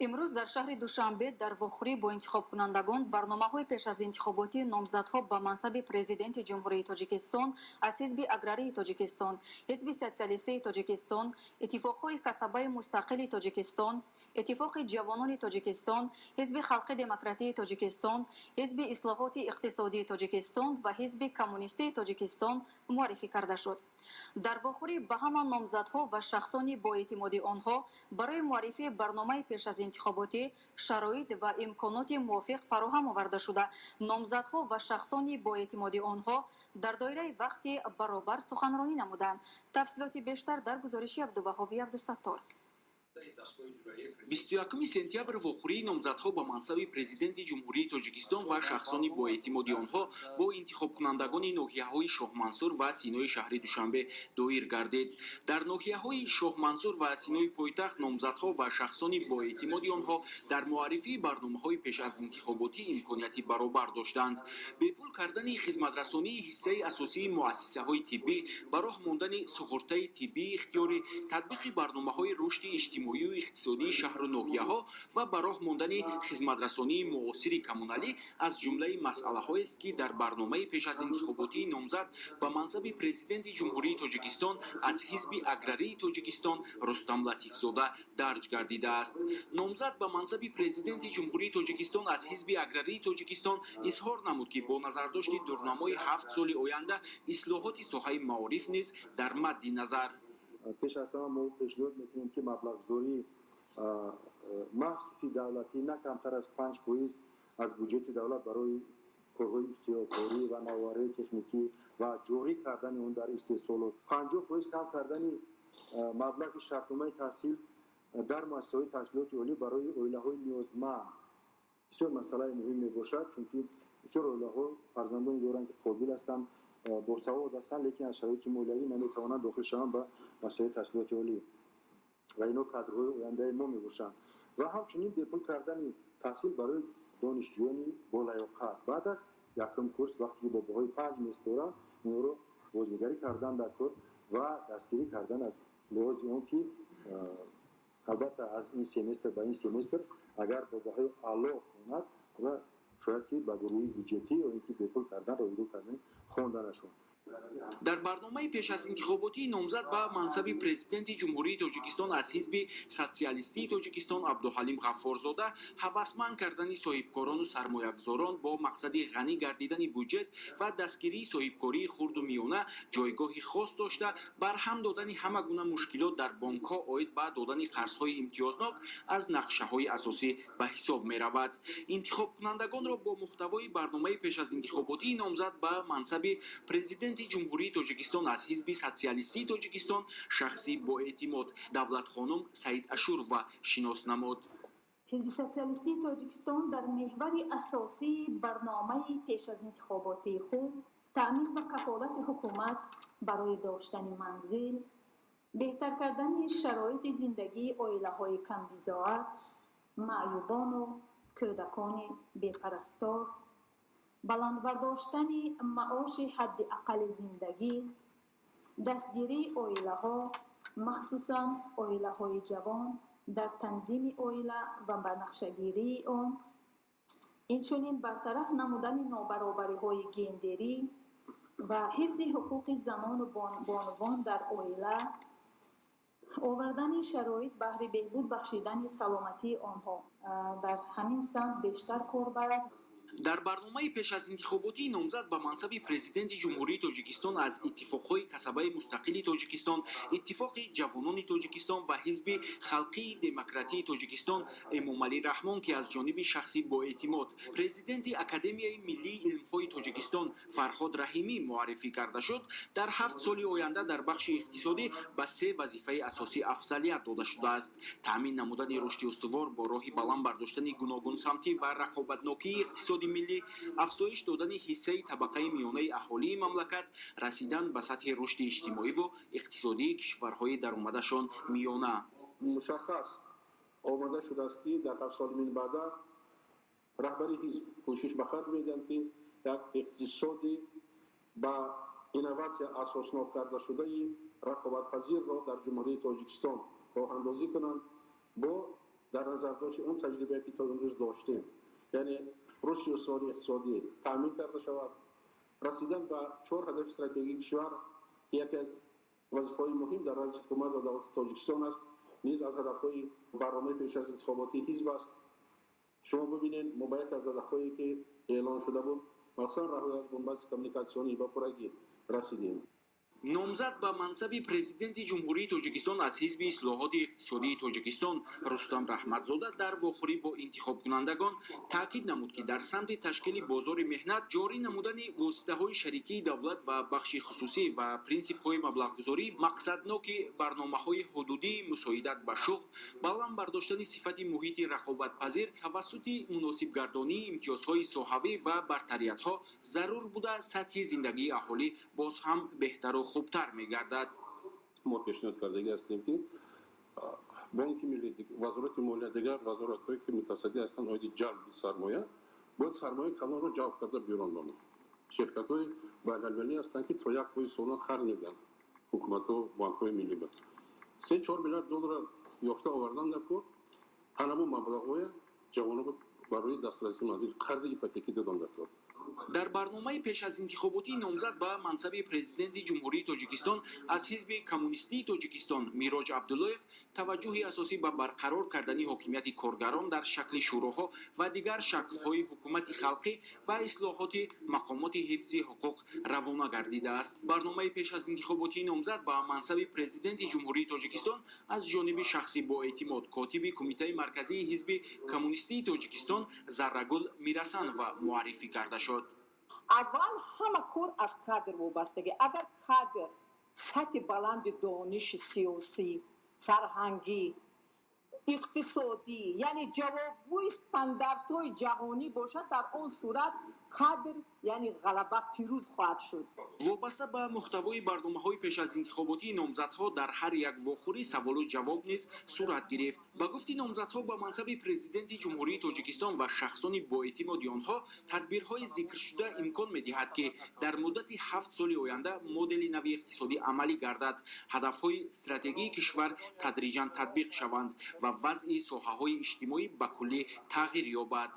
Имрӯз дар шаҳри Душанбе дар вохӯрӣ бо интихобкунандагон барномаҳои пеш аз интихоботии номзадҳо ба мансаби Президенти Ҷумҳурии Тоҷикистон аз Ҳизби Аграрии Тоҷикистон, Ҳизби Социалистии Тоҷикистон, Иттифоқҳои Касабаи Мустақили Тоҷикистон, Иттифоқи Ҷавонони Тоҷикистон, Ҳизби Халқи Демократии Тоҷикистон, Ҳизби Ислоҳоти Иқтисодии Тоҷикистон ва Ҳизби Коммунистии Тоҷикистон муаррифӣ карда шуд. Дар вохӯрӣ ба ҳама номзадҳо ва шахсони боэътимоди онҳо барои муаррифии барномаи пеш аз интихоботӣ шароит ва имконоти мувофиқ фароҳам оварда шуда, номзадҳо ва шахсони боэътимоди онҳо дар доираи вақти баробар суханронӣ намуданд. Тафсилоти бештар дар гузориши Абдуваҳоби Абдусаттор. 21 сентябр вохӯрии номзадҳо ба мансаби Президенти Ҷумҳурии Тоҷикистон ва шахсони боэътимоди онҳо бо интихобкунандагони ноҳияҳои Шоҳмансур ва Синои шаҳри Душанбе доир гардид. Дар ноҳияҳои Шоҳмансур ва Синои пойтахт номзадҳо ва шахсони боэътимоди онҳо дар муаррифии барномаҳои пеш аз интихоботӣ имконияти баробар доштанд. Бепул кардани хизматрасонии ҳиссаи асосии муассисаҳои тиббӣ, ба роҳ мондани суғуртаи тиббии ихтиёрӣ, татбиқи барномаҳои рушди иҷтимоию иқтисодии шаҳру ноҳияҳо ва ба роҳ мондани хизматрасонии муосири коммуналӣ аз ҷумлаи масъалаҳоест, ки дар барномаи пеш аз интихоботии номзад ба мансаби Президенти Ҷумҳурии Тоҷикистон аз Ҳизби Аграрии Тоҷикистон Рустам Латифзода дарҷ гардидааст. Номзад ба мансаби Президенти Ҷумҳурии Тоҷикистон аз Ҳизби Аграрии Тоҷикистон изҳор намуд, ки бо назардошти дурнамои 7 соли оянда ислоҳоти соҳаи маориф низ дар мадди назар. Пеш аз ҳама мо пешниҳод мекунем, ки маблағгузории махсуси давлатӣ на камтар аз 5% аз буҷети давлат барои корҳои ихтироъкорӣ ва навовариҳои техникӣ ва ҷорӣ кардани он дар истеҳсолот, 50% кам кардани маблағи шартномаи таҳсил дар муассисаҳои таҳсилоти олӣ барои оилаҳои ниёзманд бисёр масъалаи муҳим мебошад, чунки бисёр оилаҳо фарзандоне доранд, ки қобил ҳастанд, босавод ҳастанд, лекин аз шароити молиявӣ наметавонанд дохил шаванд ба муассисаҳои таҳсилоти олӣ ва ино кадрҳои ояндаи мо мебошанд. Ва ҳамчунин бепул кардани таҳсил барои донишҷӯёни болаёқат баъд аз якум курс, вақте ки бо баҳои 5 меспоранд, инҳоро бознигарӣ кардан дар кор ва дастгирӣ кардан аз лиҳози он ки албатта аз ин семестр ба ин семестр агар бо баҳои аъло хонад ва шояд ки ба гурӯҳи буҷетӣ ё ин ки бепул кардан, ройгон кардани хонданашон. Дар барномаи пеш аз интихоботии номзад ба мансаби Президенти Ҷумҳурии Тоҷикистон аз Ҳизби Социалистии Тоҷикистон Абдуҳалим Ғаффорзода ҳавасманд кардани соҳибкорону сармоягузорон бо мақсади ғанӣ гардидани буҷет ва дастгирии соҳибкории хурду миёна ҷойгоҳи хос дошта, барҳам додани ҳама гуна мушкилот дар бонкҳо оид ба додани қарзҳои имтиёзнок аз нақшаҳои асосӣ ба ҳисоб меравад. Интихобкунандагонро бо муҳтавои барномаи пеш аз интихоботии номзад ба мансаби Президенти Ҷумҳурии Тоҷикистон аз Ҳизби Социалистии Тоҷикистон шахси боэътимод Давлатхонум Саид Ашурова шинос намуд. Ҳизби Социалистии Тоҷикистон дар меҳвари асосии барномаи пеш аз интихоботии худ таъмин ва кафолати ҳукумат барои доштани манзил, беҳтар кардани шароити зиндагии оилаҳои камбизоат, маъюбону кӯдакони бепарастор, баланд бардоштани маоши ҳадди аққали зиндагӣ, дастгирии оилаҳо, махсусан оилаҳои ҷавон дар танзими оила ва ба нақшагирии он, инчунин бартараф намудани нобаробариҳои гендерӣ ва ҳифзи ҳуқуқи занону бонувон дар оила, овардани шароит баҳри беҳбуд бахшидани саломатии онҳо дар ҳамин самт бештар кор барад. Дар барномаи пеш аз интихоботии номзад ба мансаби Президенти Ҷумҳурии Тоҷикистон аз Иттифоқҳои Касабаи Мустақили Тоҷикистон, Иттифоқи Ҷавонони Тоҷикистон ва Ҳизби Халқии Демократии Тоҷикистон Эмомалӣ Раҳмон, ки аз ҷониби шахси боэътимод, президенти Академияи миллии илмҳои Тоҷикистон Фарҳод Раҳимӣ муаррифӣ карда шуд, дар 7 соли оянда дар бахши иқтисодӣ ба се вазифаи асосӣ афзалият дода шудааст: таъмин намудани рушди устувор бо роҳи баланд бардоштани гуногунсамтӣ ва рақобатнокии иқтисоди миллӣ, афзоиш додани ҳиссаи табақаи миёнаи аҳолии мамлакат, расидан ба сатҳи рушди иҷтимоиву иқтисодии кишварҳои даромадашон миёна. Мушаххас омода шудааст, ки дар 7 соли минбаъда раҳбари ҳизб кӯшиш ба харҷ медиҳанд, ки як иқтисоди ба инноватсия асоснок кардашудаи рақобатпазирро дар Ҷумҳурии Тоҷикистон роҳандозӣ кунанд бо дар Дар назардошти он таҷрибае, ки то имрӯз доштем, яъне рушди устувори иқтисодӣ таъмин карда шавад, расидан ба чор ҳадафи стратегии кишвар, ки яке аз вазифаҳои муҳим дар назди ҳукумат ва давлати Тоҷикистон аст, низ аз ҳадафҳои барномаи пеш аз интихоботии ҳизб аст. Шумо бибинед, мо ба яке аз ҳадафҳое, ки эълон шуда буд, махсусан раҳоӣ аз бунбасти коммуникатсионӣ, ба пуррагӣ расидем. Номзад ба мансаби президенти Ҷумҳурии Тоҷикистон аз Ҳизби ислоҳоти иқтисодии Тоҷикистон Рустам Раҳматзода дар вохӯрӣ бо интихобкунандагон таъкид намуд, ки дар самти ташкили бозори меҳнат, ҷорӣ намудани воситаҳои шарикии давлат ва бахши хусусӣ ва принсипҳои маблағгузорӣ, мақсадноки барномаҳои ҳудудии мусоидат ба шуғл, баланд бардоштани сифати муҳити рақобатпазир тавассути муносибгардонии имтиёзҳои соҳавӣ ва бартариятҳо зарур буда, сатҳи зиндагии аҳолӣ боз ҳам беҳтару хубтар мегардад. Мо пешниҳод кардагӣ ҳастем, ки Бонки миллӣ, Вазорати молия, дигар вазоратҳое, ки мутасаддӣ ҳастанд оиди ҷалби сармоя, бояд сармояи калонро ҷалб карда биёранд ба мо. Ширкатҳои байналмилалӣ ҳастанд, ки то 1% солона қарз медиҳанд ҳукуматҳо, бонкҳои миллӣ. Ба 3-4 миллиард доллара ёфта овардан дар кор, ҳамон маблағҳоя ҷавоно барои дастрасии манзил, қарзи ипотекӣ додан дар кор. Дар барномаи пеш аз интихоботии номзад ба мансаби президенти Ҷумҳурии Тоҷикистон аз Ҳизби коммунистии Тоҷикистон Мироҷ Абдуллоев таваҷҷӯҳи асосӣ ба барқарор кардани ҳокимияти коргарон дар шакли шӯроҳо ва дигар шаклҳои ҳукумати халқӣ ва ислоҳоти мақомоти ҳифзи ҳуқуқ равона гардидааст. Барномаи пеш аз интихоботии номзад ба мансаби президенти Ҷумҳурии Тоҷикистон аз ҷониби шахси боэътимод, котиби Кумитаи марказии Ҳизби коммунистии Тоҷикистон Заррагул Мирасанова муаррифӣ карда шуд. Аввал ҳама кор аз кадр вобастагӣ. Агар кадр сатҳи баланди дониши сиёсӣ, фарҳангӣ, иқтисодӣ, яъне ҷавобгӯи стандартҳои ҷаҳонӣ бошад, дар он сурат кадр, яъне ғалаба, пирӯз хоҳад шуд. Вобаста ба муҳтавои барномаҳои пеш аз интихоботии номзадҳо дар ҳар як вохӯрӣ саволу ҷавоб низ сурат гирифт. Ба гуфти номзадҳо ба мансаби президенти Ҷумҳурии Тоҷикистон ва шахсони боэътимоди онҳо, тадбирҳои зикршуда имкон медиҳад, ки дар муддати 7 соли оянда модели нави иқтисодӣ амалӣ гардад, ҳадафҳои стратегии кишвар тадриҷан татбиқ шаванд ва вазъи соҳаҳои иҷтимоӣ ба куллӣ тағйир ёбад.